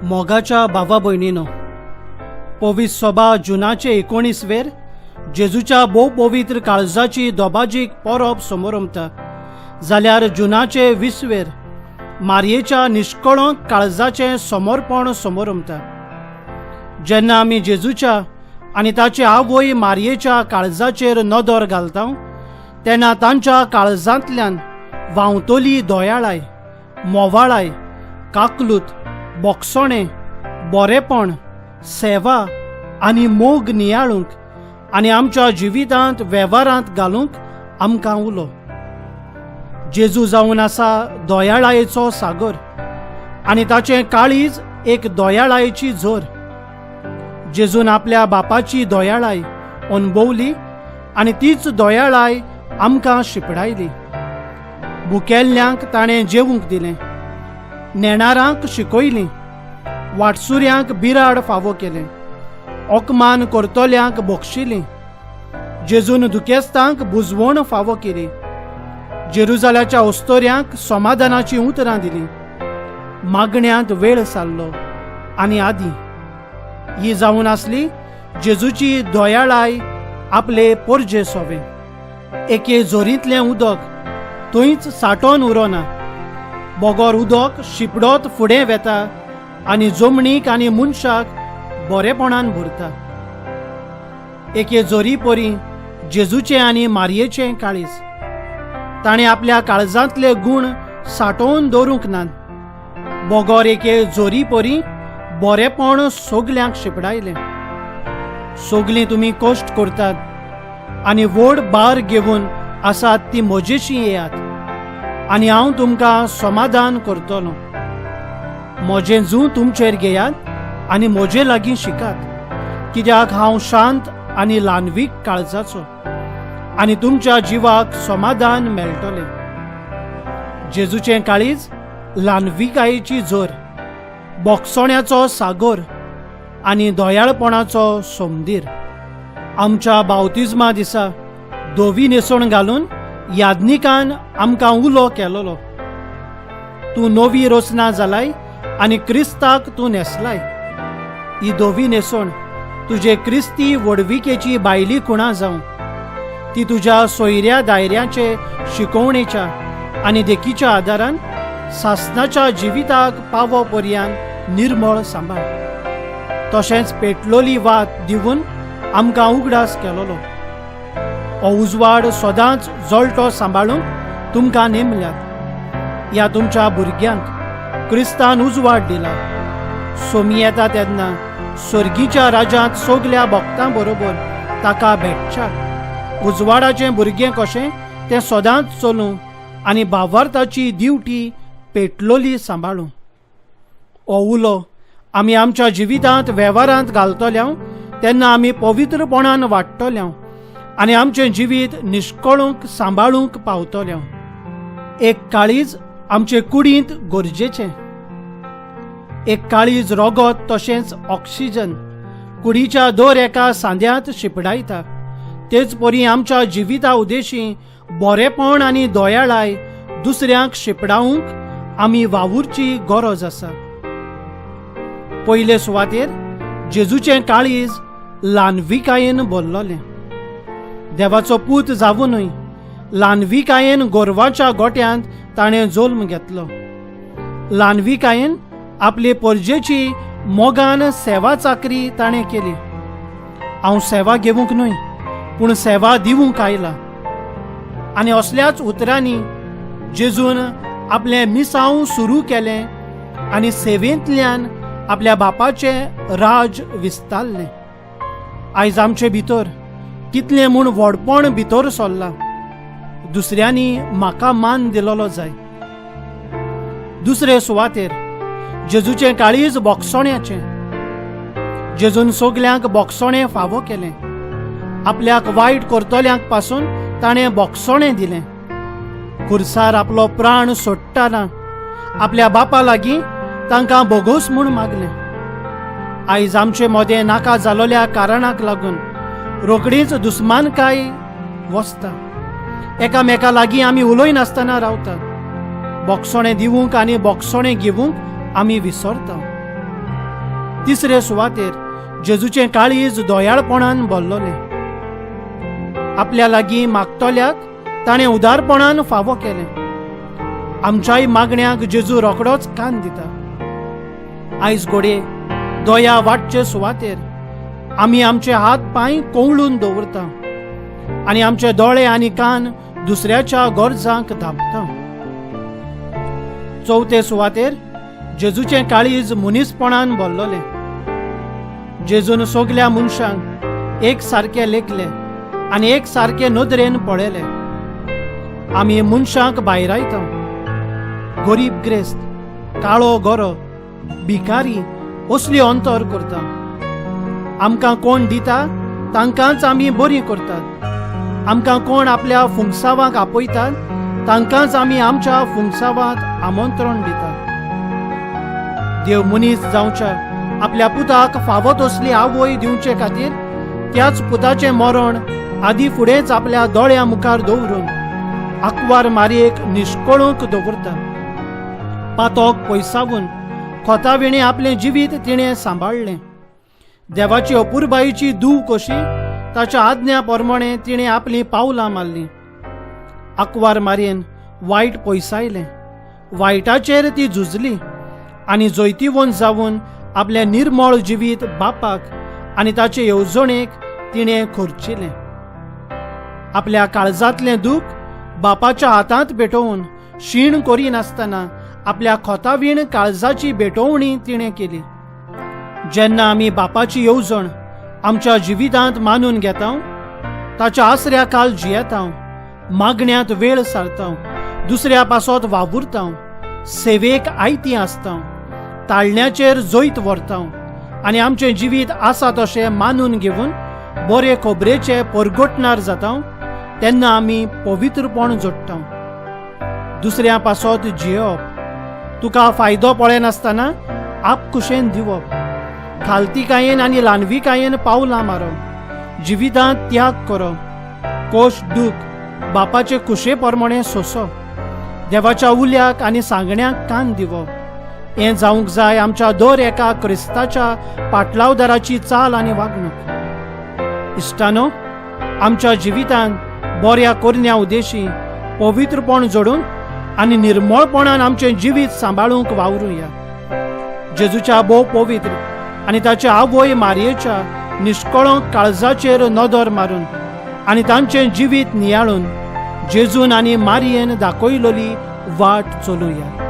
मोगाच्या भावा भयणीनो, पवित्र सोबा जुनाचे 19 वेर जेजूच्या भोव पवित्र काळजाची दोबाजीक परब समोरमता, जाल्यार जुनाचे 20 वेर मारयेच्या निष्कळंक काळजाचें समर्पण समोरमता. जेन्ना आमी जेजूच्या आनी ताचे आवय मारयेच्या काळजाचेर नदर घालता तेन्ना तांच्या काळजांतल्यान व्हांवतली दयाळाय, मोवाळाय, काकलूत, बोगसणें, बरेपण, सेवा आनी मोग नियाळूंक आनी आमच्या जिवितांत वेव्हारांत घालूंक आमकां उलो. जेजू जावन आसा दयाळायेचो सागर आनी ताचें काळीज एक दयाळायेची झर. जेजून आपल्या बापाची दयाळाय अणभवली आनी तीच दयाळाय आमकां शिपडायली. भुकेल्ल्यांक ताणें जेवूंक दिलें, नेणारांक शिकयलीं, वाटसुऱ्यांक बिराड फावो केलें, अकमान करतल्यांक बक्षिलीं. जेजून दुखेस्तांक बुजवण फावो केली, जेरुजाल्याच्या अस्तोऱ्यांक समाधानाचीं उतरां दिलीं, मागण्यांत वेळ सारलो आनी आदी. ही जावन आसली जेजूची दयाळाय आपले पोरजे सोवे. एके जोरींतलें उदक थंयच साठोन उरोना, बगर उदक शिपडत फुडें वेता आनी जमणीक आनी मनशाक बरेपणान भरता. एके जोरी परी जेजूचें आनी मारयेचें काळीज. ताणें आपल्या काळजांतले गूण साठोवन दवरूंक नात, बगर एके जोरी परी बरेपण सगल्यांक शिपडायलें. सगलीं तुमी कश्ट करतात आनी व्हड भार घेवन आसात ती म्हजेशी येयात आनी हांव तुमकां समाधान करतलो. म्हजें जूं तुमचेर घेयात आनी म्हजे लागीं शिकात, कित्याक हांव शांत आनी ल्हानवीक काळजाचो आनी तुमच्या जिवाक समाधान मेळटलें. जेजूचें काळीज ल्हानविकायेची जोर, बोगसोण्याचो सागोर आनी दयाळपणाचो सोमदीर. आमच्या बावतिज्मा दिसा धवी न्हेसण घालून याज्ञिकान आमकां उलो केलोलो, तूं नवी रचना जालाय आनी क्रिस्ताक तूं न्हेसलाय. ही धवी न्हेसण तुजे क्रिस्ती व्हडविकेची भायली खुणा जावं. ती तुज्या सोयऱ्या दायऱ्याचे शिकोवणेच्या आनी देखीच्या आदारान सासनाच्या जिविताक पावो पर्यंत निर्मळ सांबाळ. तशेंच पेटलोली वात दिवन आमकां उगडास केलोलो. हो उजवाड सदांच जळटो सांबाळूंक तुमकां नेमल्यात. ह्या तुमच्या भुरग्यांक क्रिस्तान उजवाड दिला. सोमी येता तेन्ना सर्गीच्या राज्यांत सगल्या भक्तां बरोबर ताका भेटच्या उजवाडाचें भुरगें कशें तें सदांच चलूं आनी भावार्थाची दिवटी पेटलोली सांबाळूं. हो उलो आमी आमच्या जिवितांत वेव्हारांत घालतल्या तेन्ना आमी पवित्रपणान वाडटल्या आनी आमचें जिवीत निष्कळूंक सांबाळूंक पावतल्या. एक काळीज आमचे कुडींत गरजेचें. एक काळीज रोगत तशेंच ऑक्सिजन कुडीच्या दर एका सांद्यांत शिपडायता. तेच परी आमच्या जिविता उदेशी बरेपण आनी दयाळाय दुसऱ्यांक शिपडावंक आमी वावुरची गरज आसा. पयले सुवातेर जेजूचें काळीज ल्हानविकायेन भरलोलें. देवाचो पूत जावुनूय ल्हानविकायेन गोरवाच्या गोट्यांत ताणें जल्म घेतलो. ल्हानविकायेन आपले परजेची मोगान सेवा चाकरी ताणें केली. हांव सेवा घेवंक न्हय पूण सेवा दिवंक आयला. आनी असल्याच उतरांनी जेजून आपलें मिसांव सुरू केलें आनी सेवेंतल्यान आपल्या बापाचें राज विस्तारलें. आयज आमचे भितर कितलें म्हूण व्हडपण भितर सरलां. दुसऱ्यांनी म्हाका मान दिलोलो जाय. दुसरे सुवातेर जेजूचें काळीज बोगसोण्याचें. जेजून सगल्यांक बोगसोणें फावो केलें. आपल्याक वायट करतल्यांक पासून ताणें बोगसोणें दिलें. खुर्सार आपलो प्राण सोडटना आपल्या बापा लागीं तांकां भोगोस म्हूण मागलें. आयज आमचे मदें नाका जालोल्या कारणाक लागून रोखडीच दुस्मानकाय वसता. एकामेका लागीं आमी उलयनासतना रावतात. बोगसोणें दिवंक आनी बोगसोणें घेवंक आमी विसरता. तिसरे सुवातेर जेजूचें काळीज दयाळपणान भरलोलें. आपल्या लागीं मागतल्याक ताणें उदारपणान फावो केलें. आमच्याय मागण्यांक जेजू रोखडोच कान दिता. आयज घडये दया वाटचे सुवातेर आमी आमचे हात पांय कवळून दवरता आनी आमचे दोळे आनी कान दुसऱ्याच्या गरजांक धांपता. चवथे सुवातेर जेजूचें काळीज मनीसपणान भरलोलें. जेजून सगल्या मनशांक एक सारके लेखले आनी एक सारके नदरेन पळयले. आमी मनशांक भायरायता. गरीब ग्रेस्त, काळो गोरो, भिकारी असली अंतर करता. आमकां कोण दिता तांकांच आमी बरी करतात. आमकां कोण आपल्या फुंगसावाक आपयतात तांकांच आमी आमच्या फुंगसावाक आमंत्रण दितात. देव मनीस जावच्या आपल्या पुताक फावो तसली आवय दिवचे खातीर त्याच पुताचें मरण आदी फुडेंच आपल्या दोळ्यां मुखार दवरून आंकवार मारयेक निश्कळूंक दवरता. पातोक पयसावून खोताविणें आपलें जिवीत तिणें सांबाळ्ळें. देवाची अपुरबायेची दूव कशी ताच्या आज्ञा प्रमाणे तिणें आपलीं पावलां मारलीं. आंकवार मारयेन वायट पयसायलें. वायटाचेर ती झुजली आनी जैतिवंत जावन आपलें निर्मळ जिवीत बापाक आनी ताचे येवजणेक तिणें खर्चिलें. आपल्या काळजांतलें दूख बापाच्या हातांत भेटोवन शीण करिनासतना आपल्या खोतावीण काळजाची भेटोवणी तिणें केली. जेन्ना आमी बापाची येवजण आमच्या जिवितांत मानून घेता, ताच्या आसऱ्या खाल जियेता, मागण्यांत वेळ सारता, दुसऱ्या पासत वावुरता, सेवेक आयती आसता, ताळण्याचेर जैत व्हरता आनी आमचें जिवीत आसा तशें मानून घेवन बरे खबरेचे परगटणार जाता, तेन्ना आमी पवित्रपण जोडटा. दुसऱ्या पासत जियेवप, तुका फायदो पळयनासतना आपकुशेन दिवप, खालतीकायेन आनी ल्हानविकायेन पावलां मारप, जिवितांत त्याग करप, कोश दूख बापाचे कुशे प्रमाणे सोंसप, देवाच्या उल्याक आनी सांगण्याक कान दिवप, हें जावंक जाय आमच्या दर एका क्रिस्ताच्या पाटलावदाराची चाल आनी वागणूक. इश्टानो, आमच्या जिवितांत बऱ्या करण्या उद्देशी पवित्रपण जोडून आनी निर्मळपणान आमचें जिवीत सांबाळूंक वावरुया. जेजूच्या भोव पवित्र आनी ताच्या आवय मारयेच्या निश्कळंक काळजाचेर नदर मारून आनी तांचें जिवीत नियाळून जेजून आनी मारयेन दाखयलोली वाट चलुया.